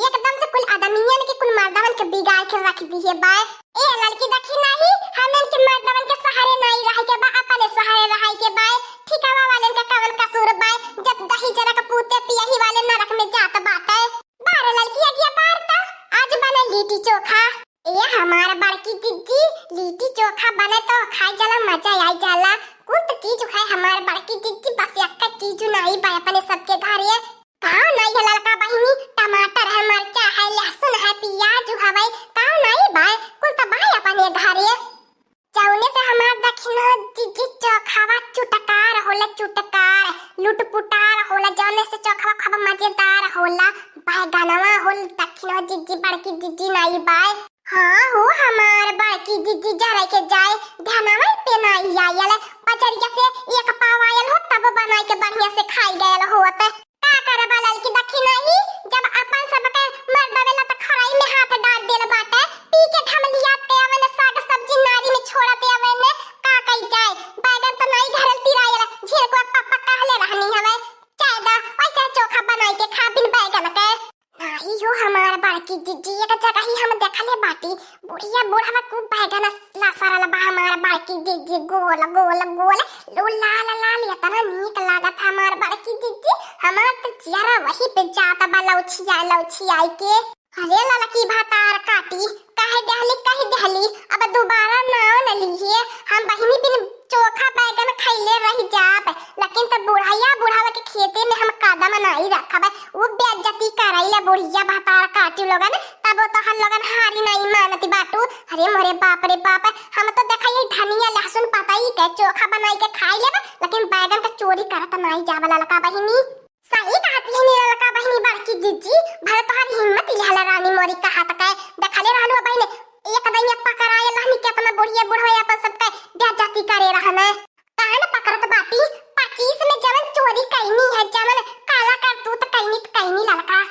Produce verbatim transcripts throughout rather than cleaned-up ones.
एकदम से कुल आदमियन के, कुल मर्दवन के बिगाड़ के रख दिहे बाय। ए ललकी दखिनही, हमन के मर्दवन के सहारे नाई रहे के बा, अपने सहारे रहे के बाय। ठिकावा वालन का कवन कसूर बाय, जब दही जरा के पूते पियही वाले नरक में जात बाटे। बार ललकी अगिया बार त आज बने लिट्टी चोखा। ए हमार बड़की जिज्जी, लिट्टी चोखा बने तो खाए जाला, मजा आई जाला। कुल तो चीज है हमार बड़की जिज्जी, बस एक्का चीज नाई बा अपने सबके घरे। काव नाई है ललका बहिनी, टमाटर है, मरचा है, लहसुन है, पियाज हवे, काव नाई बा, कुल तो बा अपने घरे। जौने से हमार दखिनो जिज्जी चोखावा चुटकार होला, चुटकार, लुटपुटार होला, जौने से चोखावा खूब मजेदार होला। बैगनवा होल दखिनो जिज्जी, बड़की जिज्जी नाई बाय। हाँ हो हमार बड़की जिज्जी जरे के जाए, धनवा पे नाई आयल, बजरिया से एक पाव आयल हो, तब बनाई के बढ़िया से खाई गयल होत। का करबा ललकी दखिनही, जब अपन सबके मर्दवे ला त खराई में हाथ डाल देल बाटे, पी के ढमलियाते आवे न, साग सब्जी नारी में छोड़ते आवे न, का कई जाए, बैगन त नाई घरल तिरायल, झिरकुआ पप्पा कहले रहनी हवे, चाहे दा वैसे चोखा बनाई के खा बिन बैगन के। नाही हो हमार बड़की जिज्जी, एक जगह ही हम देखले बाटी, बुढ़िया बुढ़वा खूब बैगन लासारल बा हमार बड़की जिज्जी, गोल गोल गोल, लो लाल लाल, इतना नीक लागत हमार बड़की जिज्जी। हमार त जियरा वही पे जात बा, लौछिया लौछियाई के। अरे ललकी भतार काटी, कह दहली कह दहली, अब दोबारा नाव न लीहे। हम बहिनी बिन चोखा बैगन खैले रह जाब, लेकिन त बुढ़ैया बुढ़ावा के खेते में हम कदम नाई रखब। उ बेइज्जती करैला बुढ़िया भतार काटी लोगन, तब तो हम लोगन हारी नाई मानती बाटू। अरे मोरे बाप रे बाप, हम तो देखा ये धनिया लहसुन पताई के चोखा बनाई के खाई लेब, लेकिन बैगन के चोरी करत नाई जाब ललका बहिनी। सही कहती है ललका बहिनी बड़की जिज्जी, भले तोहार हिम्मत लिहल रानी मोरी कहत के, देखले रहलू बहिन, एक दिन पकड़ाए रहनी केतना बुढ़िया बुढ़वा अपन सबके बेइज्जती करे रहने। कान पकड़त बाटी, पच्चीस में जवन चोरी कैनी है, जवन काला करतूत कैनी त कैनी ललका,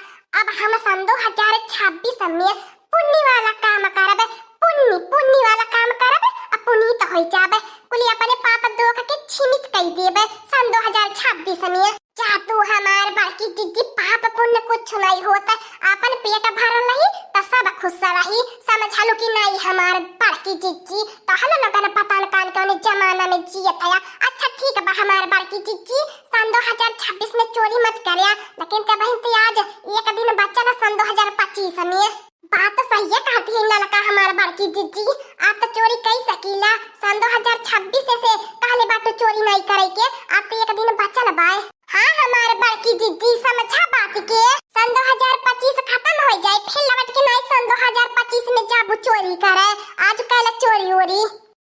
अब हम सन दो हजार छब्बीस में पुण्य वाला काम करब, पुण्य, पुण्य वाला काम करब, आ पुनीत होई जाब, कुली अपने पाप दोख के छिमित कई देब सन दो हजार छब्बीस में। जा तू हमार बड़की जिज्जी, पाप पुण्य कुछ नहीं होत, आपन पेट भरल रही त सब खुश रही, समझलू कि नहीं हमार बड़की जिज्जी? तहन लोगन पता न कान कौन जमाना में जियत हया। अच्छा ठीक बा हमार बड़की जिज्जी, सन दो हजार छब्बीस में चोरी मत करया, लेकिन तबहिन ते आज एक दिन बचल सन दो हजार पच्चीस में। बात तो सहिए कहती है ललका हमार बड़की जिज्जी, आप तो चोरी कई सकीला। सन दो हजार छब्बीस से कहले बाटू चोरी नहीं करे के, आप तो एक दिन बचल बाय। हाँ हमार बड़की जिज्जी, समझा बात के, सन दो हजार पच्चीस खत्म हो जाए, फिर लौट के नहीं सन दो हजार पच्चीस में जाबू चोरी करे, आज कल चोरी ओरी।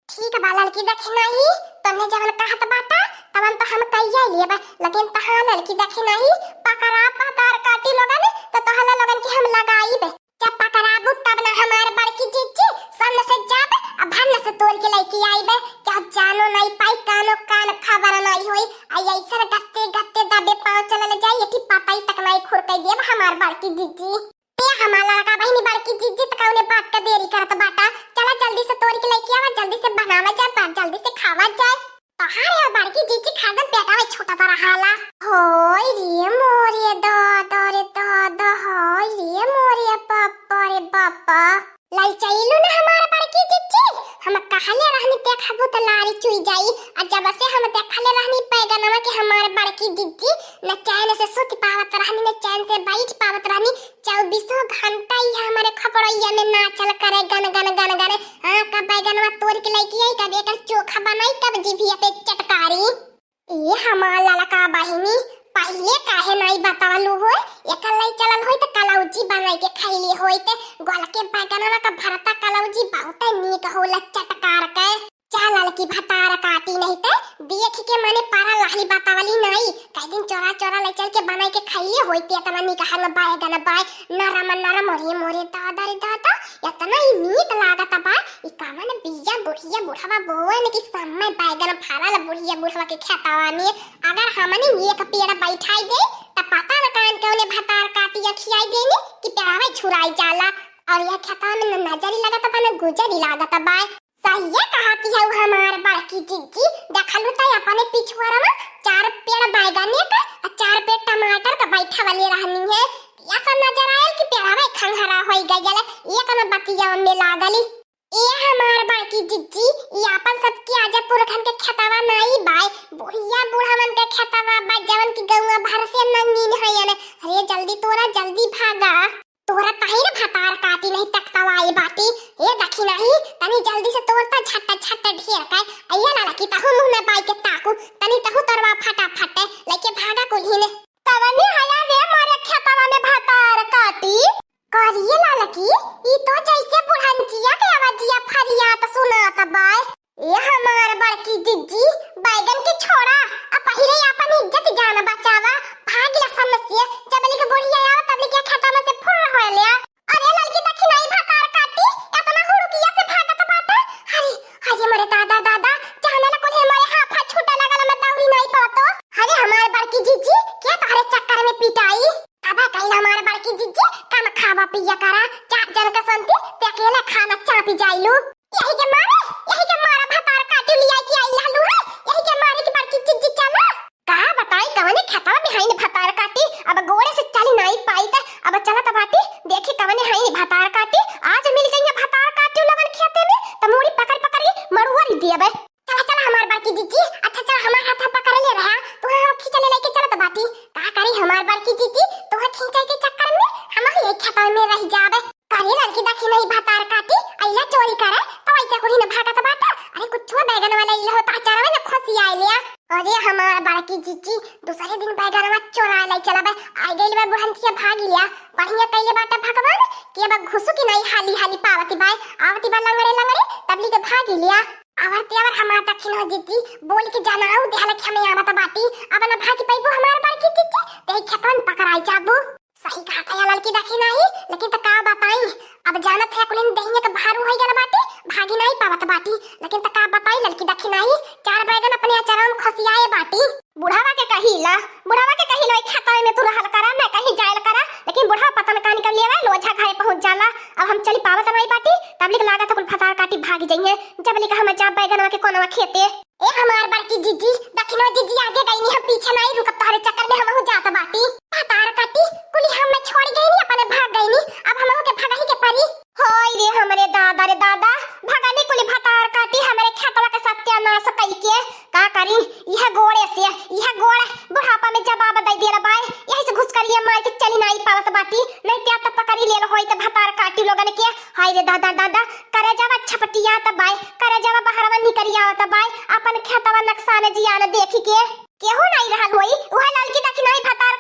ठीक बा ललकी दखिनही, तन्ने जवन कहत बाटा तवन तो हम कइया लेब, लेकिन तहाँ ललकी दखिनही पकड़ा भतार काटी लोगन तो तोहला लोगन के हम लगाइब। जब पकड़ाबू तब ना हमार बड़की जिज्जी, सन से जाब आ भन्न से तोड़ के लइके आइब। क्या जानो नहीं पाई, कानो कान खबर नहीं होई, आ ऐसन गत्ते गत्ते दबे पाँव चलल जाई, एठी पताई तक नहीं खुरकई देब हमार बड़की जिज्जी। ए हमार ललका बहिनी बड़की जिज्जी, त कौने बात का देरी करत बाटा? चला जल्दी से तोड़ के लइके आवा, जल्दी से बनावा जाए, बा-, जल्दी से खावा जाए। तोहार या बड़की जिज्जी खादम पेटवा छूटत रहाला। होय रे मोरे दादा रे दादा, होय रे मोरे बापा रे बापा। ललचैलू ना हमार बड़की जिज्जी, हम कहले रहनी देखबू त लारी चुई जाई। आ जब से हम देखले रहनी बैगनवा के हमार बड़की जिज्जी, न चैन से सुत पावत रहनी, न चैन से बैठ पावत रहनी। चौबीसों घंटा ई हमरे खपड़ैया में नाचल करे गन गन गन गन। हाँ, कब बैगनवा तोड़ के लइके आई, कब एकर चोखा बनाई, कब जिभिया पे चटकारी। ए हमार ललका बहिनी, पहिले काहे नाई बतावलू होय? एकर लई चलल होई त कलौजी बनाई के खैली होई ते। गोल के बैगनवा का भरता कलौजी बहुते नीक होला चटकार के। जा ललकी भतार काटी नहीं ते देख के मने पारा लाली बतावली नाई। कई दिन चोरा चोरा ले चल के बनाई के खैली होई ते, एतना नीक हर में बैगन बाय नरम नरम, अरे मोरे दादा रे दादा, एतना ही नीक लागत बा। ई कवन बिया बुढ़िया बुढ़वा बोवन की समय बैगन फरल बुढ़िया बुढ़वा के खेतवा में। अगर हमनी एक पेड़ बैठाई दे त पता न कान कौने भतार काटी अखियाई देनी कि पेड़ावे छुराई जाला। और यह खेतवा में न नजरी लागत बा न गुजरी लागत बा। सहिए कहती है हमार बड़की जिज्जी, देखलू त अपने पिछुआरा में चार पेड़ बैगने के और चार पेड़ टमाटर के बैठावले रहनी है। या सब नजर आयल कि पेड़वा खंघरा होई गई गले, ये कना बतिया में लागली। ए हमार बड़की जिज्जी, ई आपन सबके आजा पुरखन के खेतवा नाई बाय। बुढ़िया बूढ़वन के खेतवा बा, जवन की गौवा भर से नंगीन हयन। अरे जल्दी तोरा, जल्दी भागा। तोरा पहिर भतार काटी नहीं तकतवाई बाटी। ए दखी नहीं, तनी जल्दी से तोर त झट झट ढेर के। अइया लाला की तहु मुँह में बाई के ताकू, तनी तहु तोरवा फटाफट, लेके भागा कुल्ही ने। कवनी हया रे मोरे खेतवा में भतार काटी? करिए लालकी, ई तो जैसे बुढ़ंचिया के आवाजिया फरियात सुनात बाय। ए हमार बड़की जिज्जी, बैगन के छोड़ा, आ पहिले आपन इज्जत जान बचावा। भाग ले सामने से, जब ले के बुढ़िया आवा, तब ले के खेतवा में से फुर्र होए ले। अरे ललकी दखिनाई भतार काटी, एतना हुड़किया से भागत बाटा। अरे, अरे मोरे दादा, दादा, जाने ला कोल्हे मोरे हाफा छूटे लागल, मैं दौड़ी नाई पातो। अरे हमार बड़की जिज्जी, के तोहरे चक्कर में पिटाई? अब कहिला हमार बड़की जिज्जी, कम खावा पिया करा, चार जन का संती, ते अकेले खाना चापी जाइलू। यही के मारे, यही के मारे भतार काटी लिया के आई लालू है, यही के मारे की बड़की जिज्जी चला। का बताई कवने खेतवा में हईन भतार काटी, अब गोड़े से चली नाई पाई त अब चलत बाटी, देखी कवने हईन भतार काटी, आज मिल जाइए भतार काटी लगन खेते में, त मूड़ी पकड़ पकड़ के मड़ुआ री दियबे। चला चला हमार बड़की जिज्जी, अच्छा चला हमार हाथ पकड़ ले रहा, तू हम खींच ले लेके चलत बाटी। का करी हमार बड़की जिज्जी, तू खींचे के चक्कर में हम ही खेतवा में रह जाबे। करे लड़की दखिनाई भतार काटी, अइला चोरी करे, तो ऐसे कुड़ी न भागत बाटा। अरे कुछुआ बैगन वाला इला होता, अचारवे न खोसी आइलिया। अरे हमार बड़की जिज्जी, दूसरे दिन बैगनवा चोरा लाई चला बे, आई गइल बे बुढ़ंचिया भाग लिया। बढ़िया कइले बाटा भगवान, कि अब घुसु की नहीं हाली हाली पावती बाय, आवती बा लंगड़े लंगड़े, तबली के भाग लिया। अवर ते अवर हमार दखिन हो जिज्जी, बोल के जनाऊ देहल कि हमें आवत बाटी, अब न भागी पैबू हमार बड़की जिज्जी, ते खेतवन पकड़ाई जाबू। सही कहा था या ललकी दखिनाई, लेकिन त का बताई, अब जानत है कुलिन दहिया के भारू होई गल बाटी, भागी नहीं पावत बाटी, लेकिन त का बताई ललकी दखिनाई, चार बैगन अपने अचारवा में खसियाए बाटी। बुढ़ावा के कहिला, बुढ़ावा के कहिला, "ओई खेतवा में तू रहल करा, मैं कहीं जायल करा," लेकिन बुढ़ावा पता न का निकल लेवे, लोझा घरे पहुंच जाला। अब हम चली पावत नहीं बाटी, तबलिक लागत कुल भतार काटी भाग जइहे, जबलिक हम जा बैगनवा के कोनवा खेते। ए हमार बड़की जिज्जी, दखिनो जिज्जी आगे गईनी, हम पीछे नहीं रुकब, तोहरे चक्कर में हमहू जात बाटी। भतार काटी, कुली हम में छोड़ गईनी, अपने भाग गईनी, अब हमहू के भगही के परी। होय रे हमरे दादा रे दादा, भगनी कुली भतार काटी हमरे खेतवा के सत्यानाश कई के। का करी, यह गोड़े से, यह गोड़ बुढ़ापा में जवाब दे दिया बाय, यही से घुसकरिया मार के चली नाई पावत बाटी, नहीं त्या त पकड़ी लेल होई त भतार काटी लोगन के। हाय रे दादा दादा, करे जावा छपटिया त बाय, करे जावा बहरवा निकरिया त बाय, अपन खेतवा नक्सान जियान देखी के। केहू नाई रहल होई, उहे ललकी दखिनाई भतार